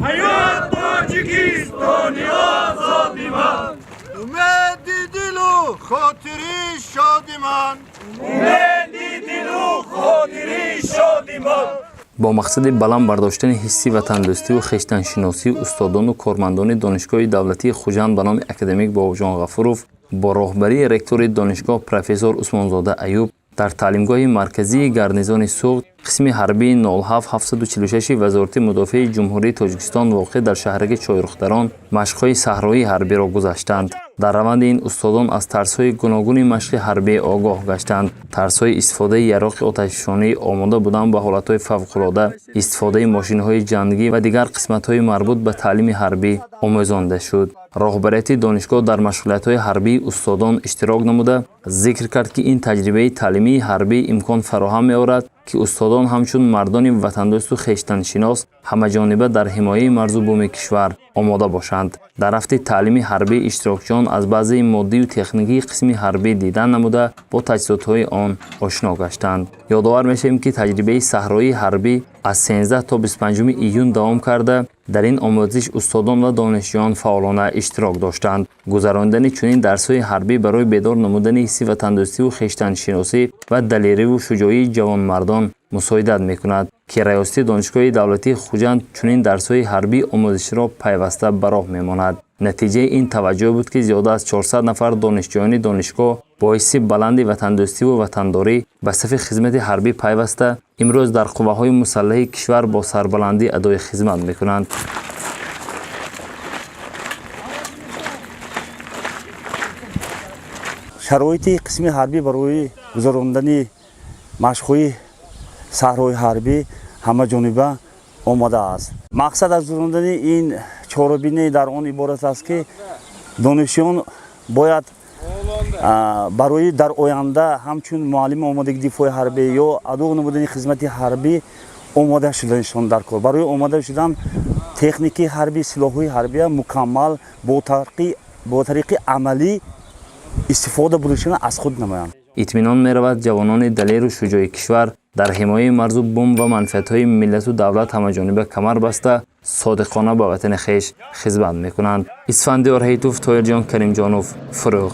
Ҳаёт Тоҷикистони озоди ман. Умеди дилу хотири шоди ман. Умеди дилу хотири шоди ман. Бо мақсади баланд бардоштани ҳисси ватандӯстиву хештаншиносии устодону кормандони Донишгоҳи давлатии Хуҷанд ба номи академик Бобоҷон Ғафуров бо роҳбарии ректори донишгоҳ профессор Усмонзода Аюб дар таълимгоҳи марказии гарнизони Суғд, қисми ҳарбии 07746 Вазорати мудофиаи Ҷумҳурии Тоҷикистон, воқеъ дар шаҳраки Чойрухдарон, машқҳои саҳроии ҳарбиро гузаштанд. Дар раванди ин устодон аз тарзҳои гуногуни машқи ҳарбӣ огоҳ гаштанд: тарзҳои истифодаи яроқи оташфишонӣ, омода будан ба ҳолатҳои фавқулода, истифодаи мошинҳои ҷангӣ ва дигар қисматҳои марбут ба таълими ҳарбӣ омӯзонда шуд. Роҳбарияти донишгоҳ дар машғулиятҳои ҳарбии устодон иштирок намуда, зикр кард, ки ин таҷрибаи таълимии ҳарбӣ имкон фароҳам меорад, ки устодон ҳамчун мардони ватандӯсту хештаншинос ҳамаҷониба дар ҳимояи марзу буми кишвар омода бошанд. Дар рафти таълими ҳарбӣ иштирокчиён аз базаи моддию техникии қисми ҳарбӣ дидан намуда, бо таҷҳизотҳои он ошно гаштанд. Ёдовар мешавем, ки таҷрибаи саҳроии ҳарбӣ аз 13 то 25 июн давом карда, дар ин омӯзиш устодон ва донишҷӯён фаъолона иштирок доштанд. Гузарондани чунин дарсҳои ҳарбӣ барои бедор намудани ҳисси ватандӯстиву хештаншиносӣ ва далериву шуҷоии ҷавонмардон мусоидат мекунад, ки раёсати Донишгоҳи давлатии Хуҷанд чунин дарсҳои ҳарбии омӯзиширо пайваста ба роҳ мемонад. Натиҷаи ин таваҷҷӯҳ буд, ки зиёда аз 400 нафар донишҷӯёни донишгоҳ бо ҳисси баланди ватандӯстиву ватандорӣ ба сафи хизмати ҳарбӣ пайваста, имрӯз дар қувваҳои мусаллаҳи кишвар бо сарбаландӣ адои хизмат мекунанд. Шароити қисми ҳарбӣ барои гузарондани машқҳои саҳрои ҳарбӣ ҳамаҷониба омода аст. Мақсад аз гузарондани ин чорабинӣ дар он иборат аст, ки донишҷӯён бояд барои дар оянда ҳамчун муаллими омодагии дифои ҳарбӣ ё адо намудани хизмати ҳарбӣ омода шуданашон дар кор. Барои омода шудан техникаи ҳарбӣ, силоҳҳои ҳарбия мукаммал бо тариқи амалӣ истифода бурдашона аз худ намоянд. Итминон меравад, ҷавонони далеру шуҷои кишвар дар ҳимояи марзу бум ва манфиатҳои миллату давлат ҳамаҷониба камар баста, содиқона ба ватани хеш хизмат мекунанд. Исфандиёр Ҳейтов, Тоирҷон Каримҷонов, Фурӯғ.